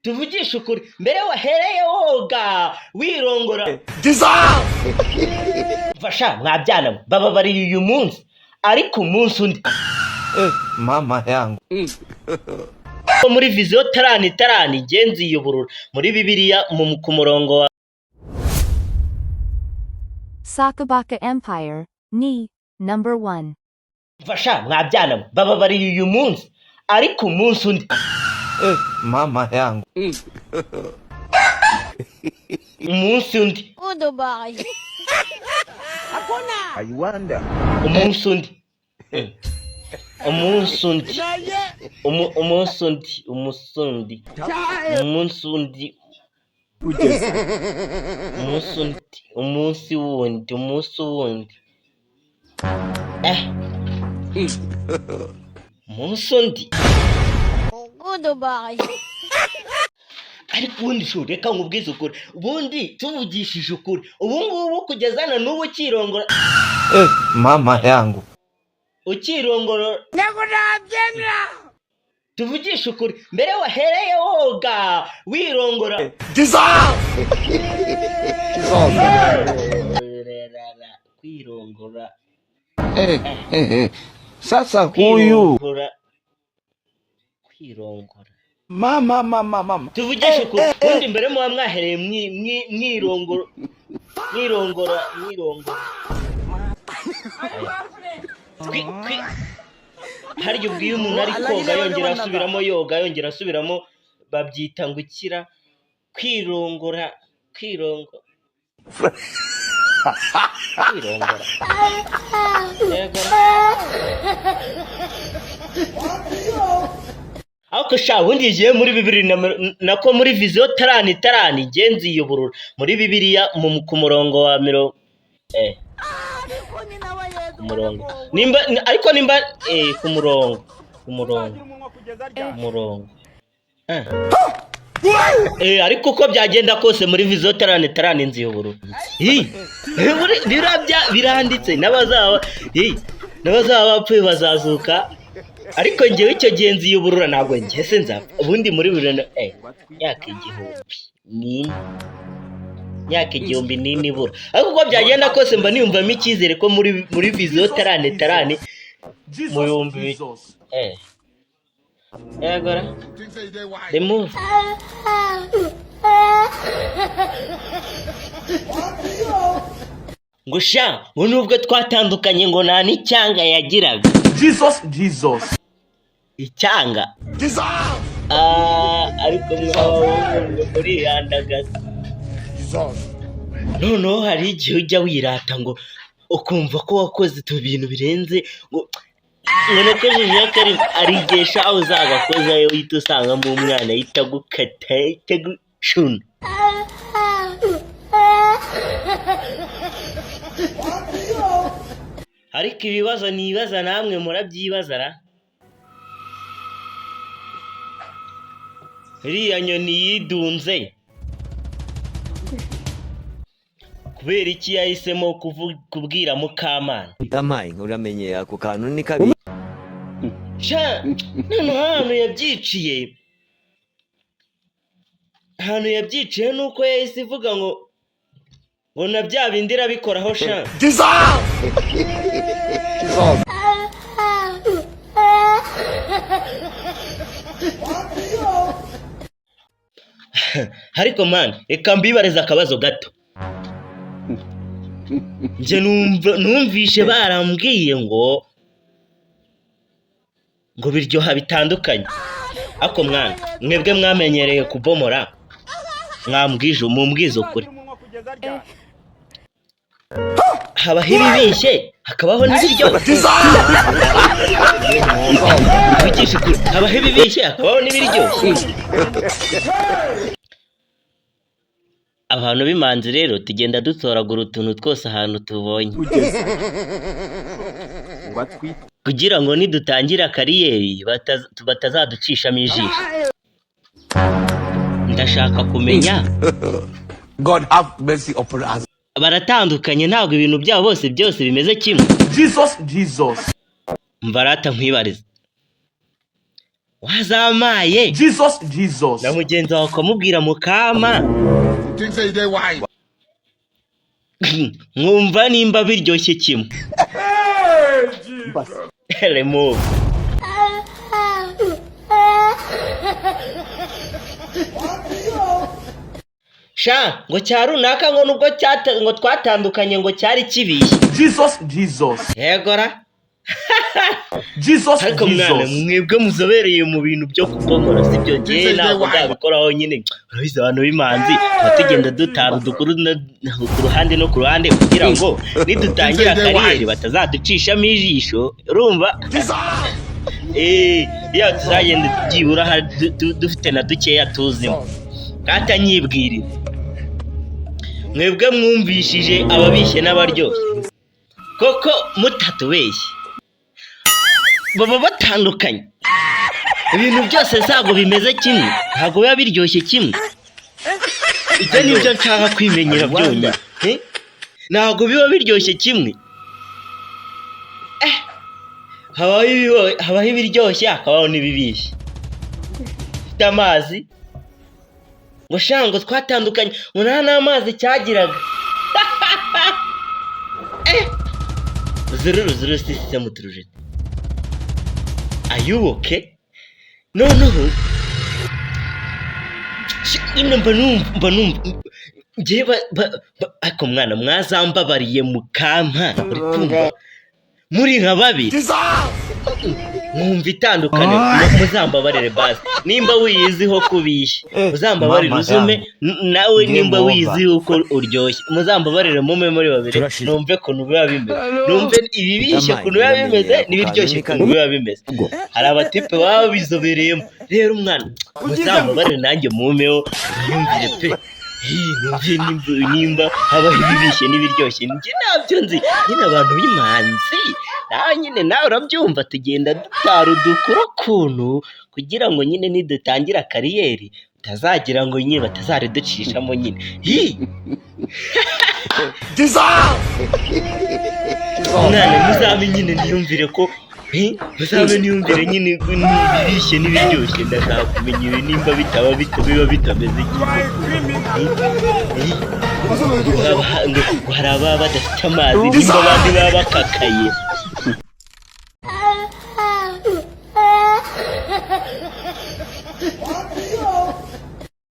Tuvugishe ukuri, mbere wahereye woga wirongora. Mfasha mwabyana mwe, bababariye uyu munsi, ariko umunsi undi. Eh, mama yangu. Muri vision 30 30 ngenzi y'ubururu muri Bibiliya ku murongo wa Sakabaka Empire, Ni, number 1. Mfasha mwabyana mwe, bababariye uyu munsi, ariko umunsi undi. Eh, mama yangu. Umunsi undi. Dubai. I wonder. Umunsi undi. Umunsi undi. Umunsi undi, umunsi undi, umunsi undi, umunsi undi, umunsi wundi, umunsi wundi, umunsi undi. Dubai. Ariko ubundi shu, reka nkubwize ukuri, ubundi tuvugishije ukuri, ubu ngubu kugeza na n'ubu ukirongora. Eh, mama yangu. Ukirongora. Tuvugishe ukuri, mbere wahereye woga wirongora. Kwirongora. Eh, eh, eh. Sasa huyu. Kwirongora, kwirongora. Mama, mama, mama. Tuvugishe ukuri, ubundi mbere muba mwahereye mwirongora, mwirongora, mwirongora. Harya ubwo iyo umuntu ari koga yongera asubiramo, yoga yongera asubiramo, babyita ngo ukira kwirongora, kwirongora, kwirongora. Yego. Ariko sha, ubundi igiye muri bibiri na nako muri vision 30 30 ngenzi y'ubururu muri Bibiliya ku murongo wa mirongo ku murongo nimba, ariko nimba ku murongo. Ariko uko byagenda kose, muri vision 30 30 inzu y'ubururu. Hi! Biriya biranditse, n'abazaba bapfuye bazazuka. Ariko njyewe icyo gihe nzi y'ubururu ntabwo njye se nzapfa. Ubundi muri bibiri na myaka 1001, myaka 1001 ibura. Ariko uko byagenda kose, mba niyumvamo icyizere ko muri vision 30 30 mu bihumbi yagora remove. Ngo sha, ngo nubwo twatandukanye, ngo nta n'icyanga yagiraga. Jesus, Jesus. Icyanga. Ah, ariko mwaba murihandagaza. Noneho hari igihe ujya wirata, ngo ukumva ko wakoze utu bintu birenze, ngo nakojejeho akari ari igihe sha uzagakozayo uhita usangamo umwana ahita agukata, ahita agucuna. Ariko ibibazo nibaza, namwe murabyibaza ra? Iriya nyoni yidunze kubera iki yahisemo kubwira Mukamana? Yampaye, uramenye ako kantu ni kabi. Sha, noneho ahantu yabyiciye ni uko yahise ivuga ngo na bya bindi irabikoraho sha. Ariko man, reka mbibarize akabazo gato. Njye numvishe barambwiye ngo biryoha bitandukanye. Ariko mwana, mwebwe mwamenyereye kubomora, mwambwije, mumbwize ukuri, habaho ibibishye hakabaho n'ibiryoshye? Mvugishe ukuri, habaho ibibishye hakabaho n'ibiryoshye? Abantu b'imanzi rero tugenda dutoragura utuntu twose ahantu tubonye kugira ngo nidutangira career batazaducishamo ijisho. Ndashaka kumenya. God have mercy upon us. Baratandukanye, ntabwo ibintu byabo bose byose bimeze kimwe. Jesus, Jesus. Mbarata nkwibariza. Wazamaye Jesus, Jesus. na mugenzi wawe ukamubwira mukama, mwumva nimba biryoshye kimwe. Remove. Sha, ngo cya runaka, ngo nubwo cyata ngo twatandukanye, ngo cyari kibishye. Jesus, Jesus. Yegora. Jesus, Ariko mwana, Jesus. mwebwe muzobereye mu bintu byo kubomora, sibyo? Ngewe ntabwo ndabikoraho nyine. Urabizi, abantu b'imanzi tuba tugenda dutara udukuru ku ruhande no ku ruhande, kugira ngo nidutangira carrière batazaducishamo ijisho. Urumva, iyo tuzagenda byibura dufite na dukeya tuzimo. Katanyibwirira, mwebwe mwumvishije ababishye n'abaryoshye koko, mutatubeshye, baba batandukanye. Ibintu byose ntabwo bimeze kimwe, ntabwo biba biryoshye kimwe. Ibyo ni byo nshaka kwimenyera byonyine. Eh? Ntabwo biba biryoshye kimwe. Habaho ibiryoshye, hakabaho n'ibibishye. Ufite amazi, ngo sha, ngo twatandukanye, ngo nta n'amazi cyagiraga. 006 turujete ayuboke. Noneho nyine mba numva njyewe ariko mwana, mwazambabariye mukampa, uri kumva, muri nka babiri mwumva itandukaniro. Muzambabarire basi, nimba wiyiziho kubishya, muzambabarire. Mama uzume yangu. Nawe Game nimba over. wiyiziho uko uryoshye, muzambabarire mume muri babiri. Turashize. Numve ukuntu biba bimeze, numve ibibishye Yampaye, ukuntu biba bimeze uramenye, ako n'ibiryoshye kantu ukuntu ni biba bimeze. Hari abatipe baba bizobereyemo. Rero umwana, muzambabarire nanjye mumeho mwumvire pe. Numve nimba habaho ibibishye n'ibiryoshye. Njye ntabyo nzi nyine. Abantu b'imanzi nawe nyine, nawe urabyumva, tugenda dutara udukuru ukuntu kugira ngo nyine nidutangira carrière utazagira ngo nyine batazariducishamo nyine. Hi! Mwana, muzabe nyine niyumvire ko, muzabe niyumvire nyine n'ibibishye n'ibiryoshye. Ndashaka kumenya ibi nimba bitaba biba bitameze kimwe. Hi, hi. Ngo hari ababa badafite amazi, nimba abandi baba bakakaye.